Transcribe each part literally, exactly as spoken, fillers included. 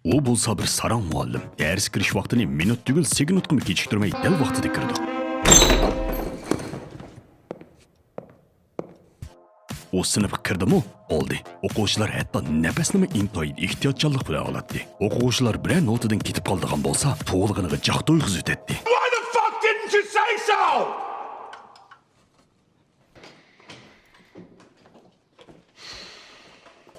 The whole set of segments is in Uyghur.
ئۇ بولسا بىر ساراڭ مۇئەللىم. دەرسكە كىرىش ۋاقتىنى مىنۇت تۈگۈل سېكۇنتقىمۇ كېچىكتۈرمەي دەل ۋاقتىدا كىرىدۇ. ئۇ سىنىپقا كىردىمۇ، بولدى. ئوقۇغۇچىلار ھەتتا نەپەسنىمۇ ئىنتايىن ئېھتىياتچانلىق بىلەن ئالاتتى. ئوقۇغۇچىلار بىرەر نوتىدىن كېتىپ قالىدىغان بولسا، تۇغۇلغىنىغا جاق تويغۇزۇۋېتەتتى. Why the fuck didn't you say so?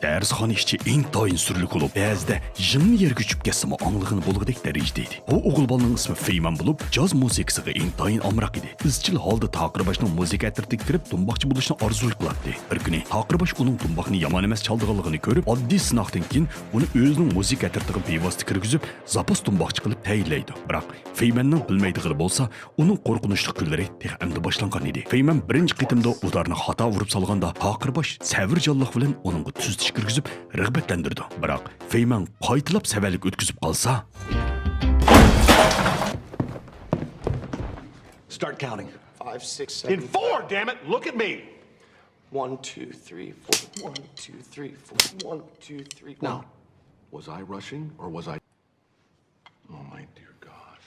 دەرسخانا ئىچى ئىنتايىن سۈرلۈك بولۇپ، بەزىدە يىڭنە يەرگە چۈشۈپ كەتسىمۇ ئاڭلىغىنى بولغۇدەك دەرىجىدە ئىدى. بۇ ئوغۇل بالىنىڭ ئىسمى فېيمەن بولۇپ، جاز مۇزىكىسىغا ئىنتايىن ئامراق ئىدى. ئىزچىل ھالدا تاقىر باشنىڭ مۇزىكا ئەترىتىگە كىرىپ، دۇمباقچى بولۇشنى ئارزۇ قىلاتتى. بىر كۈنى تاقىر باش ئۇنىڭ دۇمباقنى يامان ئەمەس چالىدىغانلىقىنى كۆرۈپ، ئاددىي سىناقتىن كېيىن ئۇنى ئۆزىنىڭ مۇزىكا ئەترىتىغا بىۋاسىتە كىرگۈزۈپ، زاپاس دۇمباقچى قىلىپ تەيىنلەيدۇ. بىراق فېيمەننىڭ بىلمەيدىغىنى بولسا، ئۇنىڭ قورقۇنچلۇق كۈنلىرى تېخى ئەمدى باشلانغان ئىدى. فېيمەن بىرىنچى قېتىمدا ئۇدارنى خاتا ئۇرۇپ سالغاندا، تاقىر باش سەۋرچانلىق بىلەن ئۇنىڭغا تۈزىتىش كىرگۈزۈپ، رىغبەتلەندۈرىدۇ. بىراق فېيمەن قايتىلاپ سەۋەنلىك ئۆتكۈزۈپ قالسا، Start counting. Five, six, seven. In four, damn it! Look at me! One, two, three, four. One, two, three, four. One, two, three, four. Now, was I rushing or was I? Oh, my dear God.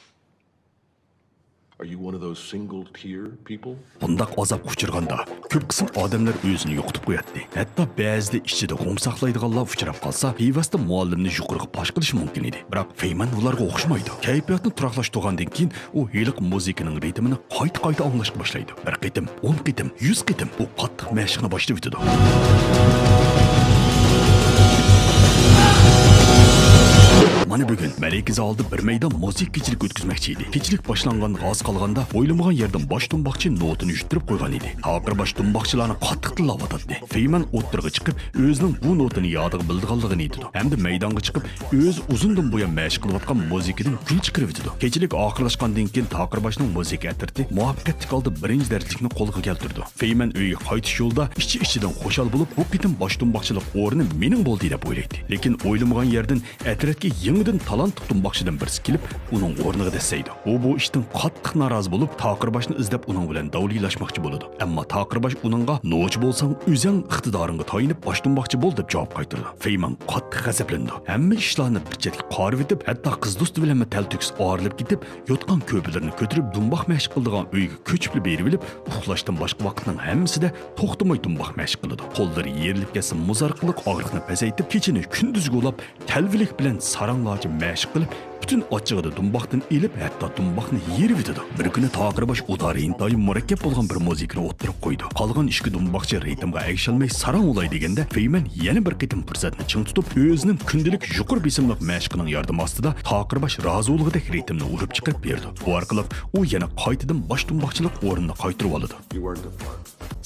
Are you one of those single tear people? بۇنداق ئازابقا ئۇچرىغاندا، كۆپ قىسىم ئادەملەر ئۆزىنى يوقىتىپ قوياتتى. ھەتتا بەزىدە ئىچىدە غۇم ساقلايدىغانلار ئۇچراپ قالسا، بىۋاسىتە مۇئەللىمنى يۇقىرىغا پاش قىلىشى مۇمكىن ئىدى. بىراق فېيمەن ئۇلارغا ئوخشىمايدۇ. كەيپىياتنى تۇراقلاشتۇرغاندىن كېيىن، ئۇ ھېلىقى مۇزىكىنىڭ رىتىمىنى قايتا-قايتا ئاڭلاشقا باشلايدۇ. بىر قېتىم، ئون قېتىم، يۈز قېتىم ئۇ قاتتىق مەشىقنى باشلىۋېتىدۇ. مانا بۈگۈن مەلىكە زالىدا بىر مەيدان مۇزىكا كېچىلىكى ئۆتكۈزمەكچى ئىدى. كېچىلىك باشلانغانغا ئاز قالغاندا، ئويلىمىغان يەردىن باش دۇمباقچى نوتىنى يۈتتۈرۈپ قويغان ئىدى. تاقىر باش دۇمباقچىلارنى قاتتىق تىللاۋاتاتتى. فېيمەن ئوتتۇرىغا چىقىپ، ئۆزىنىڭ بۇ نوتىنى يادىغا بىلىدىغانلىقىنى ئېيتىدۇ ھەمدە مەيدانغا چىقىپ، ئۆزى ئۇزۇندىن بۇيان مەشىق قىلىۋاتقان مۇزىكىدىن گۈل چىقىرىۋېتىدۇ. كېچىلىك ئاخىرلاشقاندىن كېيىن، تاقىر باشنىڭ مۇزىكا ئەترىتى مۇۋەپپەقىيەتلىك ھالدا بىرىنچى دەرىجىلىكنى قولغا كەلتۈرىدۇ. فېيمەن ئۆيىگە قايتىش يولىدا ئىچى-ئىچىدىن خۇشال بولۇپ، بۇ قېتىم باش دۇمباقچىلىق ئورنى مېنىڭ بولدى، دەپ ئويلايتتى. لېكىن ئويلىمىغان يەردىن ئەترەتكە يېڭىدىن تالانتلىق دۇمباقچىدىن بىرسى كېلىپ، ئۇنىڭ ئورنىغا دەسسەيدۇ. ئۇ بۇ ئىشتىن قاتتىق نارازى بولۇپ، تاقىر باشنى ئىزدەپ ئۇنىڭ بىلەن داۋلىلاشماقچى بولىدۇ. ئەمما تاقىر باش ئۇنىڭغا، «نوچى بولساڭ، ئۆزۈڭ ئىقتىدارىڭغا تايىنىپ باش دۇمباقچى بول» دەپ جاۋاب قايتۇرىدۇ. فېيمەن قاتتىق غەزەپلىنىدۇ. ھەممە ئىشلارنى بىر چەتكە قارىۋېتىپ، ھەتتا قىز دوستى بىلەنمۇ تەلتۆكۈس ئايرىلىپ كېتىپ، يوتقان-كۆرپىلىرىنى كۆتۈرۈپ، دۇمباق مەشىق قىلىدىغان ئۆيگە كۆچۈپلا بېرىۋېلىپ، ئۇخلاشتىن باشقا ۋاقىتنىڭ ھەممىسىدە توختىماي دۇمباق مەشىق قىلىدۇ. قوللىرى يېرىلىپ كەتسە مۇزارقىلىق ئاغرىقنى پەسەيتىپ، كېچىنى كۈندۈزگە ئۇلاپ، تەلۋىلىك بىلەن ساراڭلارچە مەشىق قىلىپ، پۈتۈن ئاچچىقىدا دۇمباقتىن ئېلىپ، ھەتتا دۇمباقنى يېرىۋېتىدۇ. بىر كۈنى تاقىر باش ئۇدارى ئىنتايىن مۇرەككەپ بولغان بىر مۇزىكىنى ئوتتۇرىغا قويىدۇ. قالغان ئىككى دۇمباقچى رىتىمغا ئەگىشەلمەي ساراڭ ئۇلاي دېگەندە، فېيمەن يەنە بىر قېتىم پۇرسەتنى چىڭ تۇتۇپ، ئۆزىنىڭ كۈندىلىك يۇقىرى بېسىملىق مەشىقىنىڭ ياردىمى ئاستىدا تاقىر باش رازى بولغۇدەك رىتىمنى ئۇرۇپ چىقىرىپ بېرىدۇ. بۇ ئارقىلىق ئۇ يەنە قايتىدىن باش دۇمباقچىلىق ئورنىنى قايتۇرۇۋالىدۇ.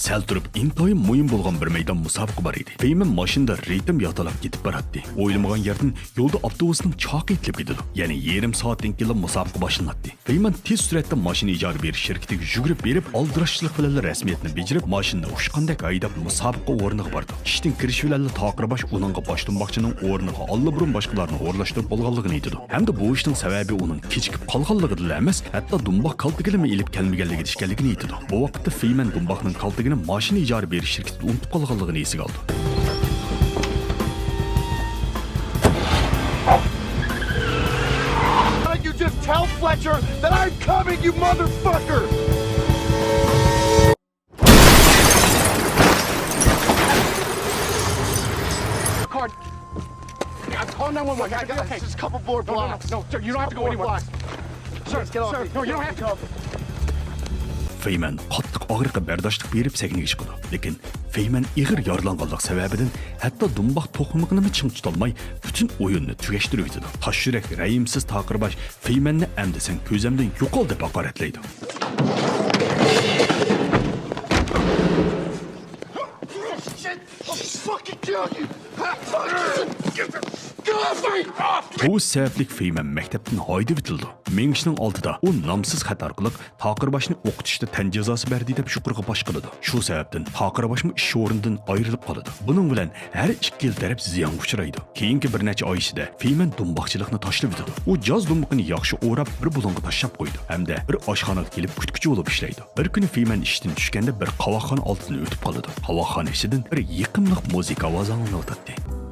سەل تۇرۇپ، ئىنتايىن مۇھىم بولغان بىر مەيدان مۇسابىقە بار ئىدى. فېيمەن ماشىنىدا رىتىم ياتىلاپ كېتىپ باراتتى. ئويلىمىغان يەردىن يولدا ئاپتوبۇسنىڭ چاقى ئېتىلىپ كېتىدۇ. يەنى يېرىم سائەتتىن كېيىنلا مۇسابىقە باشلىناتتى. فېيمەن تېز سۈرئەتتە ماشىنا ئىجارە بېرىش شىركىتىگە يۈگۈرۈپ بېرىپ، ئالدىراشچىلىق بىلەنلا رەسمىيەتنى بېجىرىپ، ماشىنىنى ئۇچقاندەك ھەيدەپ مۇسابىقە ئورنىغا بارىدۇ. ئىشتىن كىرىشى بىلەنلا تاقىر باش ئۇنىڭغا باش دۇمباقچىنىڭ ئورنىغا ئاللىبۇرۇن باشقىلارنى ئورۇنلاشتۇرۇپ بولغانلىقىنى ئېيتىدۇ. ھەمدە بۇ ئىشنىڭ سەۋەبى ئۇنىڭ كېچىكىپ قالغانلىقىدىلا ئەمەس، ھەتتا دۇمباق كالتىكىنىمۇ ئېلىپ كەلمىگەنلىكىدە ئىكەنلىكىنى ئېيتىدۇ. بۇ ۋاقىتتا فېيمەن دۇمباقنىڭ كالتىكىنى ماشىنا ئىجارە بېرىش شىركىتىدە ئۇنتۇپ قالغانلىقىنى ئېسىگە ئالىدۇ. Why don't you just tell Fletcher that I'm coming, you motherfucker? Card. Call nine one one. Just a couple more blocks. No, no, no, sir, you don't have to go anywhere. Sir, sir, no, you don't have to. فېيمەن قاتتىق ئاغرىققا بەرداشلىق بېرىپ سەھنىگە چىقىدۇ. لېكىن فېيمەن ئېغىر يارىلانغانلىق سەۋەبىدىن ھەتتا دۇمباق توقمىقىنىمۇ چىڭ تۇتالماي، پۈتۈن ئويۇننى تۈگەشتۈرۈۋېتىدۇ. تاش يۈرەك، رەھىمسىز تاقىر باش فېيمەننى «ئەمدى سەن كۆزۈمدىن يوقال» دەپ ھاقارەتلەيدۇ. بۇ سەۋەبلىك فېيمەن مەكتەپتىن ھايدىۋېتىلىدۇ. مېڭىشنىڭ ئالدىدا ئۇ نامسىز خەت ئارقىلىق تاقىر باشنى ئوقۇتۇشتا تەن جازاسى بەردى دەپ يۇقىرىغا باش قىلىدۇ. شۇ سەۋەبتىن تاقىر باشمۇ ئىش ئورنىدىن ئايرىلىپ قالىدۇ. بۇنىڭ بىلەن ھەر ئىككىلا تەرەپ زىيانغا ئۇچرايدۇ. كېيىنكى بىر نەچچە ئاي ئىچىدە فېيمەن دۇمباقچىلىقنى تاشلىۋېتىدۇ. ئۇ جاز دۇمبىقىنى ياخشى ئوراپ، بىر بۇلۇڭغا تاشلاپ قويىدۇ ھەمدە بىر ئاشخانىغا كېلىپ كۈتكۈچى بولۇپ ئىشلەيدۇ. بىر كۈنى فېيمەن ئىشتىن چۈشكەندە بىر قاۋاقخانا ئالدىدىن ئۆتۈپ قالىدۇ. قاۋاقخانا ئىچىدىن بىر يېقىملىق مۇزىكا ئاۋازى ئاڭلىنىۋاتاتتى.